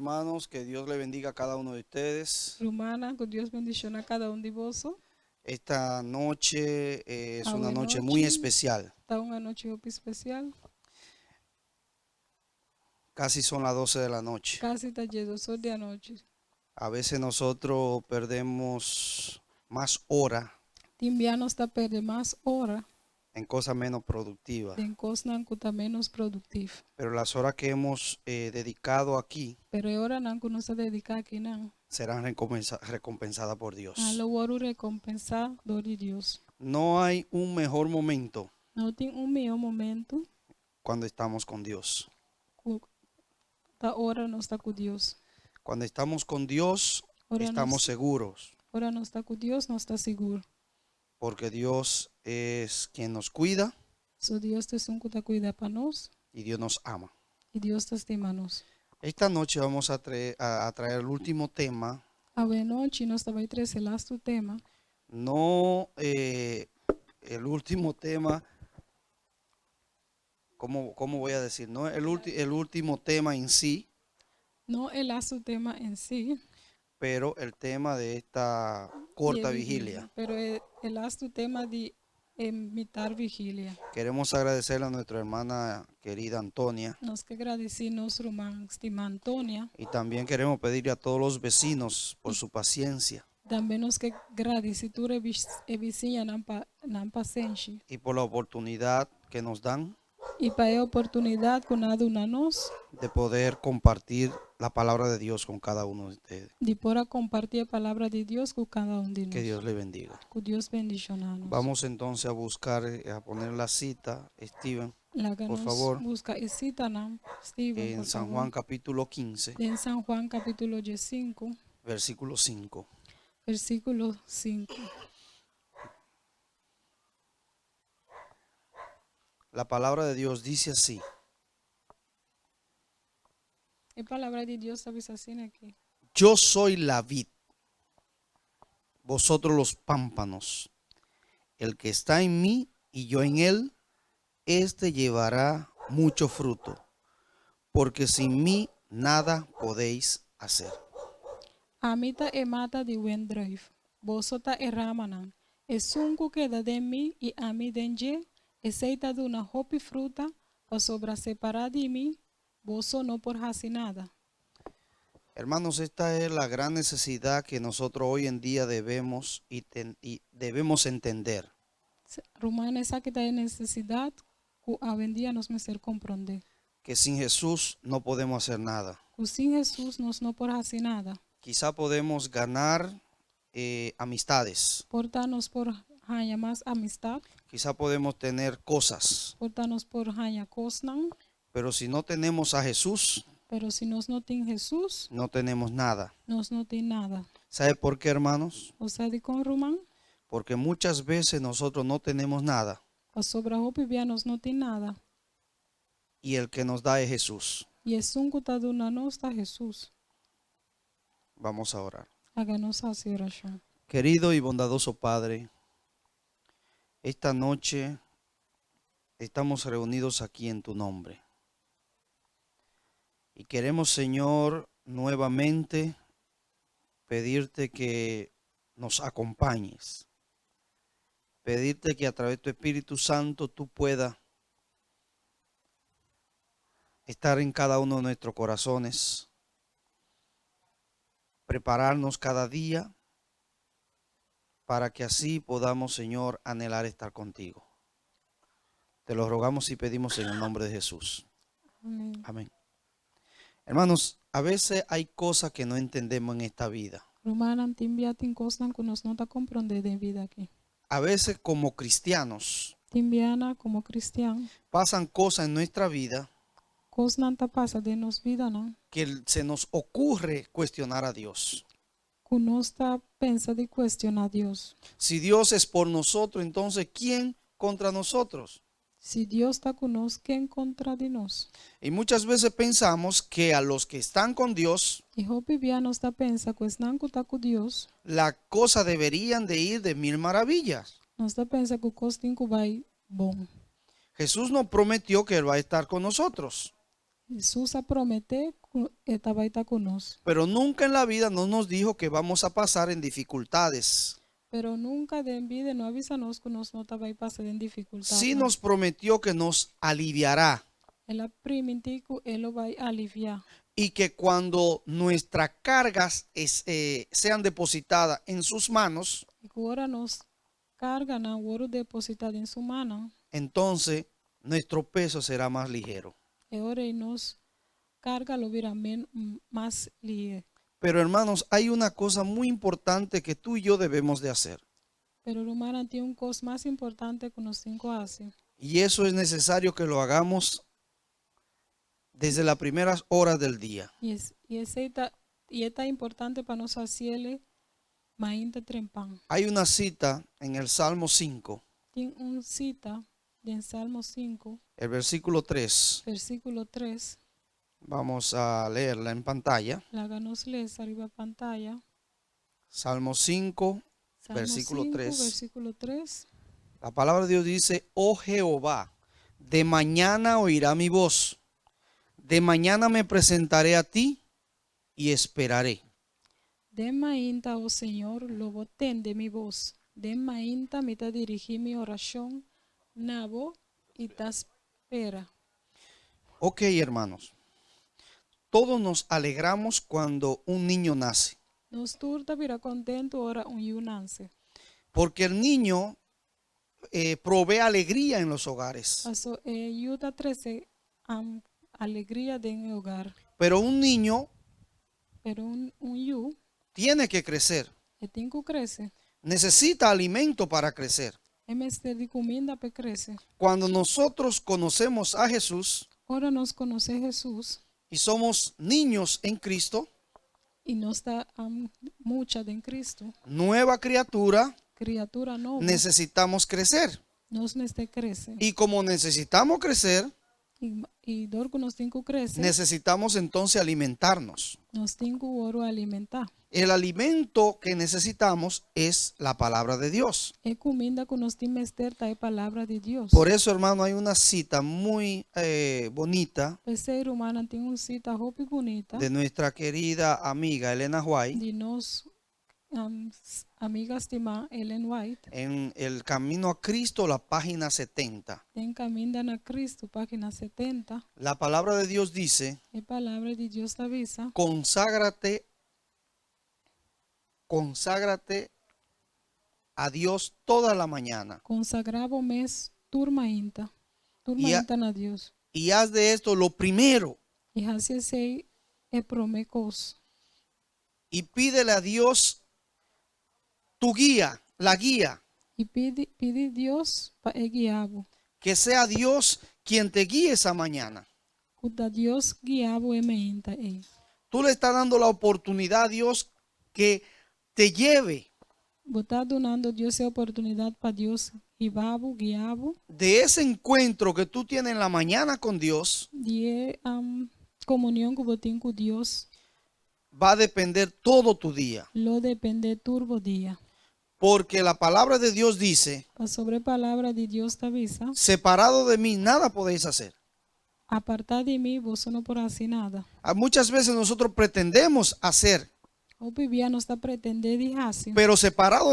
Hermanos, que Dios le bendiga a cada uno de ustedes. Rumannan, ku Dios bendishoná kada un di boso. Esta noche eh, es una noche muy Awe nochi especial. ta un anochi hopi spesial. Casi son las 12 de la noche. Kasi ta diesdos or di anochi. A veces nosotros perdemos más hora Tin bia nos ta perde mas ora en cosas menos productivas. den kosnan ku ta menos produktivo. Pero las horas que hemos eh, dedicado aquí Pero e oranan ku nos a dediká akinan, serán recompensa- recompensadas por Dios. nan lo wòrdu rekompensá dor di Dios. No hay un mejor momento No tin un mihó momento cuando estamos con Dios. ku ta ora nos ta ku Dios. Cuando estamos con Dios, Ora estamos nos, seguros, ora nos ta ku Dios, nos ta sigur. porque Dios es quien nos cuida So Dios ta esun ku ta kuida pa nos y Dios nos ama. i Dios ta stima nos. Esta noche vamos a traer, a- a traer el último tema, Awe nochi nos ta bai trese lastu tema. no eh, el último tema, ¿cómo, cómo voy a decir? No el, ulti- el último tema en sí, No e lastu tema en sí, pero el tema de esta di e corta vigilia. Pero e, e lastu tema di e mitar vigilia. Queremos agradecerle a nuestra hermana querida Antonia Nos ke gradisí nos ruman stimá Antonia. y también queremos pedirle a todos los vecinos por su paciencia Tambe nos ke gradisí tur e e bisiñanan pa nan pasenshi. y por la oportunidad que nos dan I pa e oportunidat ku nan a duna nos de poder compartir la palabra de Dios con cada uno de ustedes. di por a kompartí e palabra di Dios ku kada un di Que nos. Dios le bendiga. Ku Dios bendishoná nos. Vamos entonces a buscar, eh, a poner la cita, Steven, Laga por nos favor, buska e sitanan, Steven, en por San favor. Juan capítulo 15, Den San Juan kapítulo diesinku, versículo 5. versíkulo sinku. La palabra de Dios dice así. E palabra di Dios ta bisa asina aki. Yo soy la vid, vosotros los pámpanos. El que está en mí y yo en él, éste llevará mucho fruto, porque sin mí nada podéis hacer. Ami ta e mata di wendruif, boso ta e ramanan. Esun ku keda den mi i ami den dje, esei ta duna hopi fruta, pasobra separá di mi, boso no por hasi nada. Hermanos, esta es la gran necesidad que nosotros hoy en día debemos y, ten- y debemos entender. Ruman, esaki ta e nesesidat ku awendia nos mester komprondé. Que sin Jesús no podemos hacer nada. Ku sin Hesus nos no por hasi nada. Quizá podemos ganar eh, amistades, Por ta nos por haña mas amistat, quizá podemos tener cosas, por ta nos por haña kosnan, pero si no tenemos a Jesús, pero si nos no tin Hesus, no tenemos nada. nos no tin nada. ¿Sabe por qué, hermanos? Bo sa dikon, ruman? Porque muchas veces nosotros no tenemos nada Pasobra hopi bia nos no tin nada. y el que nos da es Jesús. I esun ku ta duna nos ta Hesus. Vamos a orar. Laga nos hasi orashon. Querido y bondadoso Padre, esta noche estamos reunidos aquí en tu nombre. Y queremos, Señor, nuevamente pedirte que nos acompañes. Pedirte que a través de tu Espíritu Santo tú puedas estar en cada uno de nuestros corazones, prepararnos cada día para que así podamos, Señor, anhelar estar contigo. Te lo rogamos y pedimos en el nombre de Jesús. Amén. Amén. Hermanos, a veces hay cosas que no entendemos en esta vida. Rumannan, tin bia tin kosnan ku nos no ta komprondé den bida aki. A veces como cristianos Tin biaha komo kristian, pasan cosas en nuestra vida kosnan ta pasa den nos bidanan? que se nos ocurre cuestionar a Dios. Ku nos ta pensa di kuestioná Dios. Si Dios es por nosotros, entonces ¿quién contra nosotros? Si Dios ta ku nos, ken kontra di nos? Y muchas veces pensamos que a los que están con Dios, I hopi bia nos ta pensa ku esnan ku ta ku Dios, la cosa deberían de ir de mil maravillas. nos ta pensa ku kos tin ku bai bon. Jesús nos prometió que Él va a estar con nosotros. Hesus a prometé ku Ku e ta bai ta ku nos. Pero nunca en la vida no nos dijo que vamos a pasar en dificultades. Pero nunka den bida e no a bisa nos ku nos no ta bai pasa den difikultatnan. Sí nos prometió que nos aliviará. El a primintí ku e lo bai aliviá. Y que cuando nuestras cargas sean depositadas en sus manos. I ku ora nos karganan wòrdu depositá den su mannan. Entonces nuestro peso será más ligero. E ora ei nos karga lo bira mas lihé. Pero hermanos, hay una cosa muy importante que tú y yo debemos de hacer. Pero rumannan, tin un kos mas importante ku nos tin ku hasi. Y eso es necesario que lo hagamos desde las primeras horas del día. I esei ta i e ta importante pa nos hasiel mainta trempan. Hay una cita en el Salmo 5. Tin un sita den Salmo sinku. El versículo 3. Versíkulo tres. Vamos a leerla en pantalla. Laga nos lesa riba pantaya. Salmo 5, Salmo versículo 5, 3. versíkulo 3. La palabra de Dios dice, oh Jehová, de mañana oirá mi voz, de mañana me presentaré a ti y esperaré. Den mainta, o Señor, lo bo tende mi bos. Den mainta mi ta dirigí mi orashon na bo i ta spera. Ok, hermanos. Todos nos alegramos cuando un niño nace. Nos tur ta bira kontentu ora un yu nanse. Porque el niño provee alegría en los hogares. Paso e yu ta trese alegria den e hogar. Pero un niño Pero un un yu tiene que crecer. E tin ku krese. Necesita alimento para crecer. E mester di kuminda p'e krese. Cuando nosotros conocemos a Jesús Ora nos konosé Hesus. y somos niños en Cristo. I nos ta mucha den Cristo. Nueva criatura. Criatura nobo. Necesitamos crecer. Nos mester crece. Y como necesitamos crecer, I dor ku nos tin ku krese, necesitamos entonces alimentarnos. Nos tin ku wòrdu alimentá. El alimento que necesitamos es la palabra de Dios. E kuminda ku nos tin mester ta e palabra di Dios. Por eso, hermano, hay una cita muy bonita P'esei, rumannan, tin un sita hopi bunita de nuestra querida amiga Elena White di nos amiga stimá Ellen White. En El Camino a Cristo, la página 70. Den Kaminda na Cristo, página 70. La palabra de Dios dice, E palabra di Dios ta bisa. Conságrate, conságrate a Dios toda la mañana. Konsagrá bo mes tur mainta, tur I a- mainta na Dios. Y haz de esto lo primero. I hasi esei e promé kos. Y pídele a Dios tu guía, la guía. I pidi, pidi Dios pa e guia bo. Que sea Dios quien te guíe esa mañana. Ku ta Dios guia bo e mainta ei. Tú le estás dando la oportunidad a Dios que te lleve. Bo ta dunando Dios e oportunidat pa Dios hiba bo, guia bo. De ese encuentro que tú tienes en la mañana con Dios. Di e komunion ku bo tin ku Dios. Va a depender todo tu día. Lo dependé tur bo dia. Porque la palabra de Dios dice. Pasobra e palabra di Dios ta bisa. Separado de mí nada podéis hacer. Apartá di mi, boso no por hasi nada. Muchas veces nosotros pretendemos hacer. Hopi bia nos ta pretendé di hasi. Pero separado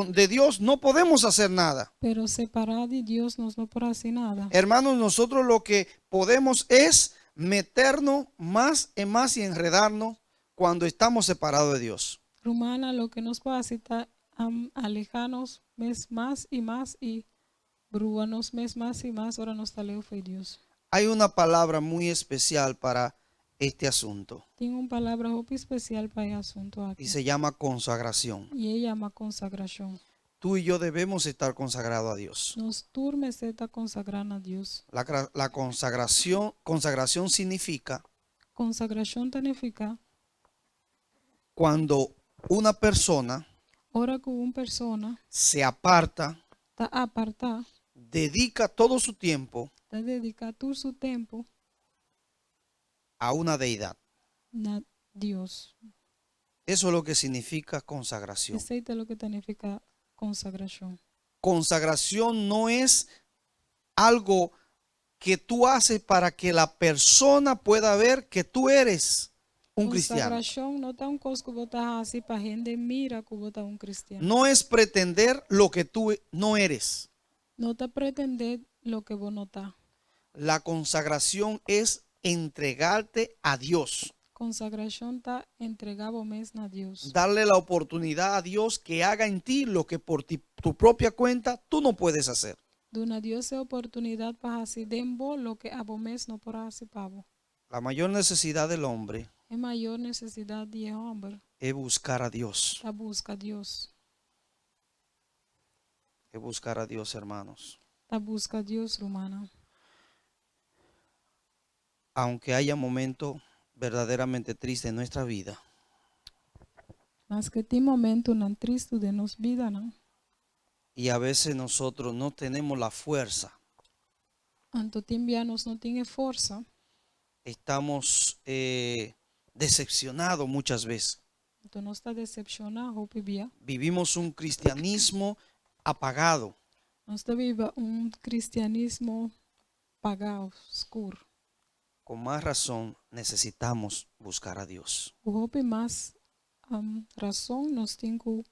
de Dios no podemos hacer nada. Pero separá di Dios nos no por hasi nada. Hermanos, nosotros lo que podemos es meternos más y más y enredarnos cuando estamos separados de Dios. Rumannan, loke nos por hasi ta alehá nos mes mas i mas i brua nos mes mas i mas ora nos ta leu fo'i Dios. Hay una palabra muy especial para este asunto. Tin un palabra hopi spesial pa e asunto aki. Y se llama consagración. I e yama konsagrashon. Tú y yo debemos estar consagrados a Dios. Nos tur mester ta konsagrá na Dios. La consagración, consagración significa Konsagrashon ta nifiká. Cuando una persona Ora ku un persona. Se aparta, Ta apartá. Dedica todo su tiempo Ta dediká tur su tempu. A una deidad. Na Dios. Eso es lo que significa consagración. Esei ta loke ta nifiká konsagrashon. Consagración no es algo que tú haces para que la persona pueda ver que tú eres un cristiano. Konsagrashon no ta un kos ku bo ta hasi pa hende mira ku bo ta un kristian. No es pretender lo que tú no eres. No ta pretendé loke bo no ta. La consagración es entregarte a Dios. Konsagrashon ta entregá bo mes na Dios. Darle la oportunidad a Dios que haga en ti lo que por tu propia cuenta tú no puedes hacer. Duna Dios e oportunidat pa hasi den bo loke abo mes no por hasi pa bo. La mayor necesidad del hombre E mayor nesesidat di e hòmber es buscar a Dios. Ta buska Dios. Es buscar a Dios, hermanos. Ta buska Dios, rumannan. Aunque haya momentos verdaderamente tristes en nuestra vida, Maske tin momentunan tristu den nos bidanan. y a veces nosotros no tenemos la fuerza, Anto tin bia nos no tin e forsa. estamos decepcionados muchas veces. Anto nos ta desepshoná hopi bia. Vivimos un cristianismo apagado. Nos ta biba un kristianismo pagá, skur. Con más razón necesitamos buscar a Dios. Ku hopi mas rason nos tin ku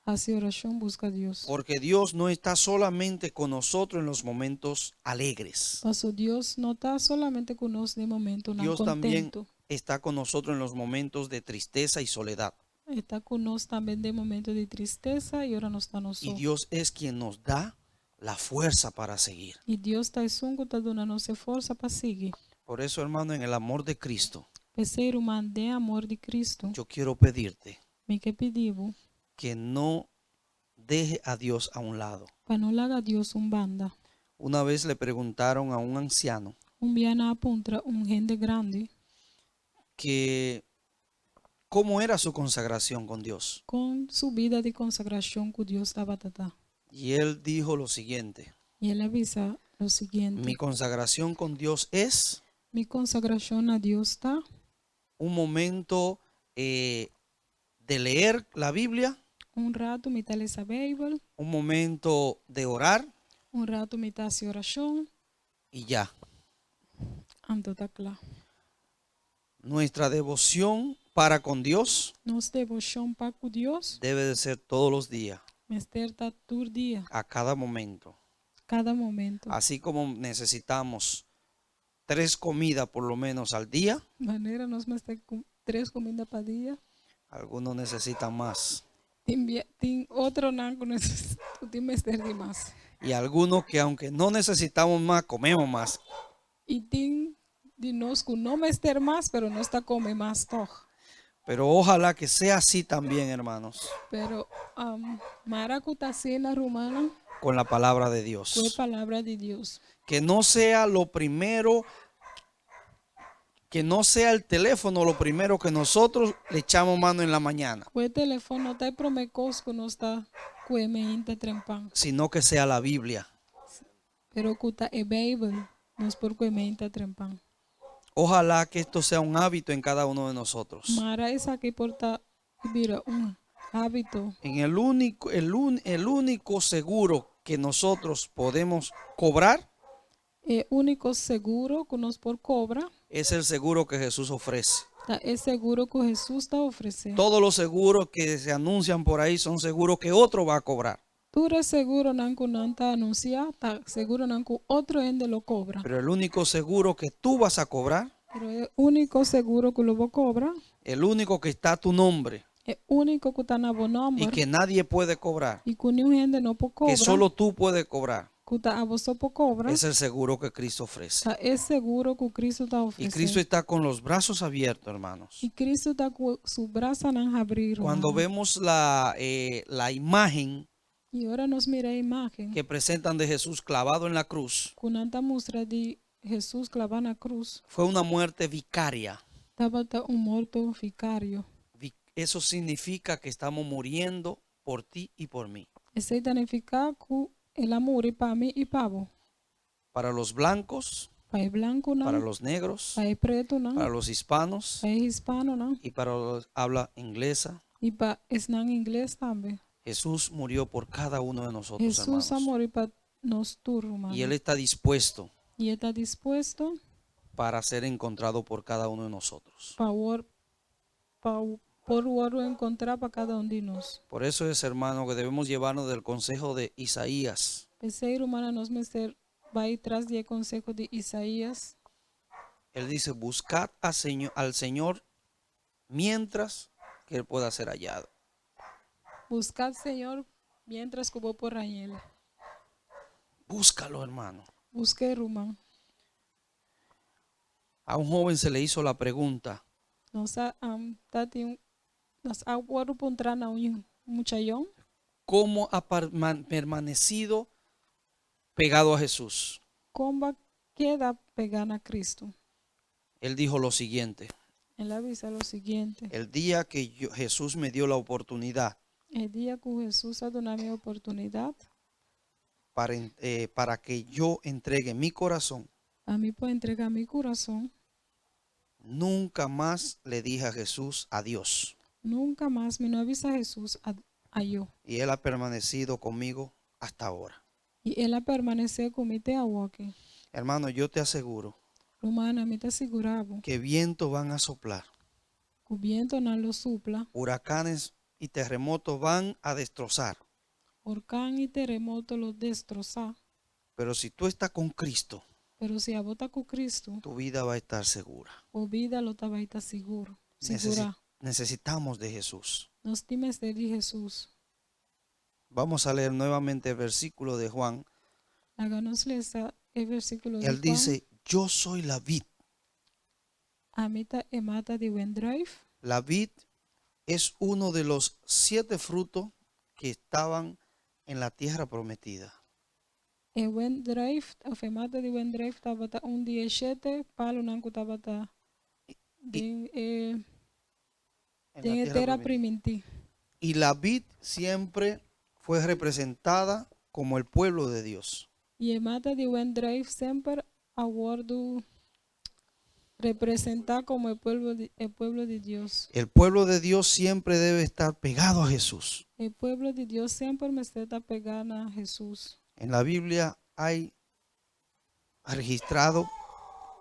hasi orashon buska Dios. Porque Dios no está solamente con nosotros en los momentos alegres. Paso Dios no ta solamente ku nos den momentonan Dios también kontentu. Está con nosotros en los momentos de tristeza y soledad. E ta ku nos tambe den momento di tristesa i ora nos ta nos Y so. Dios es quien nos da la fuerza para seguir. I Dios ta esun ku ta duna nos e forsa pa sigui. Por eso, hermano, en el amor de Cristo, P'esei, ruman, den amor di Cristo, yo quiero pedirte mi ke pidi bo que no deje a Dios a un lado. Pa no laga Dios un banda. Una vez le preguntaron a un anciano Un bia nan a puntra un hende grandi que cómo era su consagración con Dios. Kon su bida di konsagrashon ku Dios tabata ta. Y él dijo lo siguiente: I el a bisa lo siguiente. Mi consagración con Dios es Mi konsagrashon na Dios ta un momento de leer la Biblia, Un ratu mi ta lesa Beibel, un momento de orar un ratu mi ta hasi orashon, y ya. Anto ta kla. Nuestra devoción para con Dios Nos deboshon pa ku Dios debe de ser todos los días, mester ta tur dia, a cada momento. Kada momento. Así como necesitamos tres comidas por lo menos al día, Manera nos mester tres kuminda pa dia. Algunos necesitan más. Tin bia, tin otronan ku neses ku tin mester di mas. Y algunos que aunque no necesitamos más, comemos más. I tin di nos ku no mester mas, pero nos ta kome mas tòg. Pero ojalá que sea así también, hermanos, Pero mara ku ta asina, rumannan, con la palabra de Dios. Ku e palabra di Dios. Que no sea lo primero, que no sea el teléfono lo primero que nosotros le echamos mano en la mañana, Ku e telefòn no ta e promé kos ku nos ta kue meinta trempan. Sino que sea la Biblia. Pero ku ta e Beibel nos por kue meinta trempan. Ojalá que esto sea un hábito en cada uno de nosotros. Mara esaki por ta bira un hábito. En el único, el, un- el único seguro que nosotros podemos cobrar E úniko seguro ku nos por kobra es el seguro que Jesús ofrece. Ta e seguro ku Hesus ta ofresé. Todos los seguros que se anuncian por ahí son seguros que otro va a cobrar. Tur e seguronan ku nan ta anunsiá ta seguronan ku otro hende lo kobra. Pero el único seguro que tú vas a cobrar, Pero e úniko seguro ku lo bo kobra, el único que está a tu nombre e úniko ku ta na bo y nòmber que nadie puede cobrar, i ku niun hende no por que kobra, solo tú puedes cobrar, ku ta abo so por kobra, es el seguro que Cristo ofrece. Ta e seguro ku Cristo ta Y Cristo ofresé. está con los brazos abiertos, hermanos. I Cristo ta ku su brasanan habrí, Cuando rumannan. vemos la imagen I ora nos mira e imágen que presentan de Jesús clavado en la cruz, ku nan ta mustra di Hesus klabá na krus, fue una muerte vicaria. Tabata un morto vikario. Eso significa que estamos muriendo por ti y por mí. Esei ta nifiká ku el a muri pa mi i pa bo. Para los blancos, Pa e blankunan, para los negros, pa e pretunan, para los hispanos pa e hispanonan y para los habla inglesa. I pa esnan ingles tambe. Jesús murió por cada uno de nosotros, Hesus a hermanos. muri pa nos tur, Y rumannan. Él está dispuesto I e ta dispuesto para ser encontrado por cada uno de nosotros. Pa wor pa por wòrdu enkontrá pa kada un di nos. Por eso es, hermano, que debemos llevarnos del consejo de Isaías. P'esei, rumannan, nos mester bai tras di e konseho di Isaías. Él dice, buscad a Señor, al Señor mientras que Él pueda ser hallado. Buska Señor miéntras ku bo por hañ'El. Búscalo, hermano. Busk'é, ruman. A un joven se le hizo la pregunta, Nos a ta tin nos a wòrdu puntrá na un mucha yòn. ¿Cómo ha permanecido pegado a Jesús? Kon bo a keda pegá na Kristu? Él dijo lo siguiente: El a bisa lo siguiente. El día que Jesús me dio la oportunidad E dia ku Hesus a duna mi oportunidat para que yo entregue mi corazón, pa mi por entregá mi kurason, nunca más le dije a Jesús adiós. Nunka mas mi no a bisa Hesus ayó. Y Él ha permanecido conmigo hasta ahora. I el a permanesé ku mi te awoki. Hermano, yo te aseguro Rumannan, mi ta sigurá bo que vientos van a soplar, ku bientonan lo supla, huracanes y terremotos van a destrozar. Orkan i teremoto lo destrosá. Pero si tú estás con Cristo, Pero si abo ta ku Kristu, tu vida va a estar segura. Bo bida lo ta bai ta sigur, sigurá. Necesitamos de Jesús. Nos tin mester di Hesus. Vamos a leer nuevamente el versículo de Juan. Laga nos lesa e versíkulo di Él Juan. dice, yo soy la vid. Ami ta e mata di wendrùif. La vid es uno de los siete frutos que estaban en la tierra prometida. E wendrùif, òf e mata di wendrùif tabata un di e shete palunan ku tabata den e En la den e tierra tera prometida. primintí. Y la vid siempre fue representada como el pueblo de Dios. I e mata di wendrùif semper a wòrdu representá komo e pueblo di e pueblo di Dios. El pueblo de Dios siempre debe estar pegado a Jesús. E pueblo di Dios semper mester ta pegá na Hesus. En la Biblia hay registrado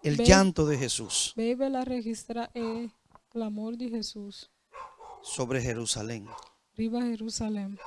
el llanto de Jesús Beibel a registrá e klamor di Hesus sobre Jerusalén. Riba Herusalèm.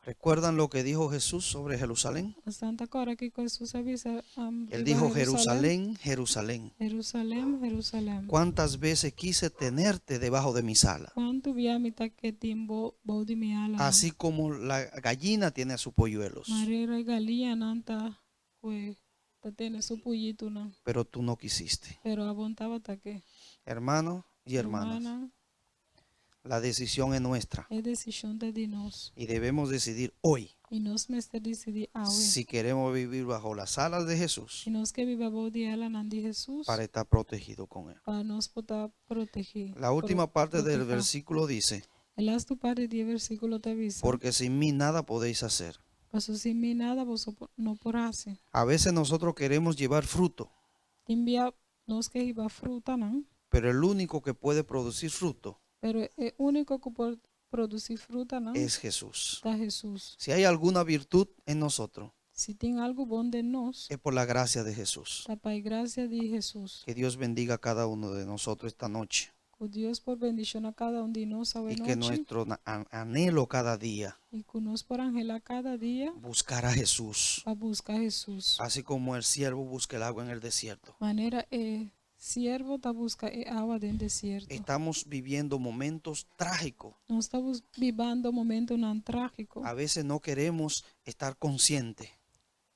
¿Recuerdan lo que dijo Jesús sobre Jerusalén? Boso ta kòrda kiko Hesus a bisa Él riba dijo, Herusalèm? Jerusalén, Jerusalén, Herusalèm, Herusalèm. ¿Cuántas veces quise tenerte debajo de mis alas? Kuantu bia mi ta ke tin bo bou di mi alanan? Así como la gallina tiene a sus polluelos, Manera galiñanan ta kue ta tene su puyitunan. pero tú no quisiste. Pero abo n' tabata ke. Hermanos y hermanas, Rumannan, la decisión es nuestra e desishon ta di nos. y debemos decidir hoy I nos mester disidí awe. si queremos vivir bajo las alas de Jesús Si nos ke biba bou di alanan di Hesus para estar protegido con Él. pa nos por ta protegí. La última parte del protehá. versículo dice, E lastu parti di e versíkulo ta bisa, porque sin mí nada podéis hacer. Paso sin mi nada boso no por hasi. A veces nosotros queremos llevar fruto, Tin bia nos ke hiba frutanan, pero el único que puede producir fruto pero e úniko ku por produsí frutanan es Jesús. ta Hesus. Si hay alguna virtud en nosotros, Si tin algu bon den nos, es por la gracia de Jesús. ta pa e grasia di Hesus. Que Dios bendiga a cada uno de nosotros esta noche Ku Dios por bendishoná kada un di nos awe y que nochi nuestro anhelo cada día i ku nos por anhelá kada dia buscar a Jesús, pa buska Hesus. así como el siervo busca el agua en el desierto. Manera e siervo ta buska e awa den desierto. Estamos viviendo momentos trágicos. Nos ta bibando momentonan trágiko. A veces no queremos estar conscientes.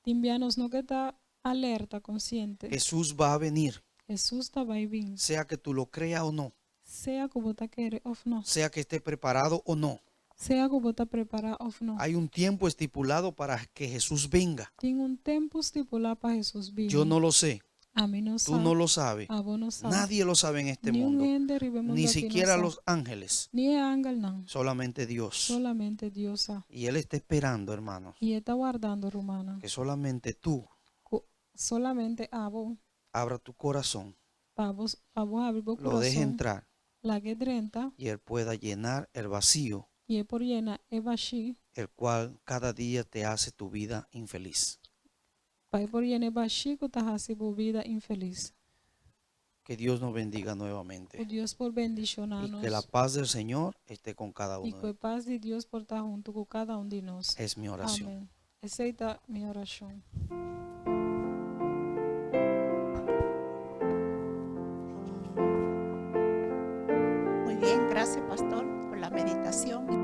Tin bia nos no ke ta alerta, konsiente. Jesús va a venir, Hesus ta bai bin. sea que tú lo creas o no, Sea ku bo ta kere òf no. sea que esté preparado o no. Sea ku bo ta prepará òf no. Hay un tiempo estipulado para que Jesús venga. Tin un tempu stipulá pa Hesus bini. Yo no lo sé, Ami no tú sa. no lo sabes, Abo no sa. nadie lo sabe en este Ni un mundo, hende riba e mundu ni aki no siquiera sa. los ángeles, Ni e angelnan. solamente Dios. Solamente Dios sa. Y Él está esperando, hermanos, I e ta wardando, rumannan. que solamente tú Ku solamente abo abra tu corazón, pa bo pa bo habri bo lo deje kurason, entrar lag'é drenta y Él pueda llenar el vacío, i e por yena e bashí el cual cada día te hace tu vida infeliz. Pa e por yena e bashí ku ta hasi bo bida infelis. Que Dios nos bendiga Ku nuevamente. Dios por bendishoná Y que la nos. paz del Señor esté con cada I uno ku de e pas di Dios por ta huntu ku kada un di nos. Es mi oración. Amèn. Esei ta mi orashon. Muy bien, gracias pastor por la meditación.